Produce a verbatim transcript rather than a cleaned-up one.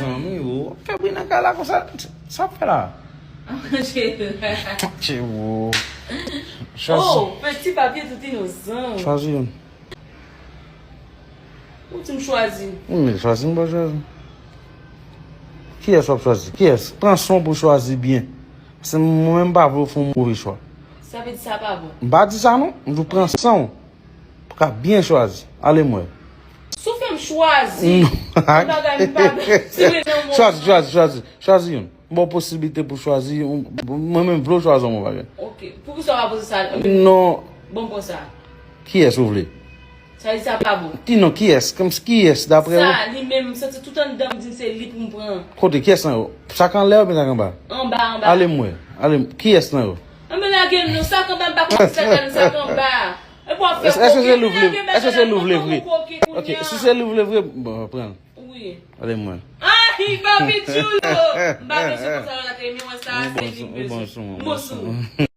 Zanmi, ou ap fè bri nan kay la konsa. Sa ap fè la? Che ou. Chwazi. Oh, fè ti papye tout inozan. Chwazi youn. Ou di m chwazi. Wi, men chwazi, m pa chwazi. Kiyès w ap chwazi? Kiyès? Pran swen pou chwazi byen. Paske mwen menm m pa vle w fè yon move chwa. Sa vle di sa pa bon? M pa di sa non. M di w pran san w pou ka byen chwazi. Ale m wè. Si w fè m chwazi, yon bagay m pa vle, si w vle nan yon... Chwazi, chwazi, chwazi. Chwazi youn. M ba w posiblite pou chwazi. Mwen menm vle w chwazi yon bagay. Ok. Poukisa w pa poze sa? Non. Bon, konsa. Kiyès ou vle? Sa di sa pa bon. Ki non, kiyès? Kòm kiyès, daprè ou? Sa, li menm, m santi tout anndan m di m se li pou m pran. Kote, kiyès nan yo? Sa k anlè oubyen sa k anba? Anba, anba. Ale m wè. Ale m, kiyès nan yo? Anben lage m non, sa k anba, m pa konn sa k anba. Epi w ap fè koke, lage m, lage m, lage m, lage m, lage m, koke kounye a. Ok, si se li w vle vre, bon, pran l. Wi. Ale m wè. Ay, Papi Chulo! M pa bezwen konsa, la te men wè sa, se li m bezwen. Ou bon sou mwen, ou bon sou mwen.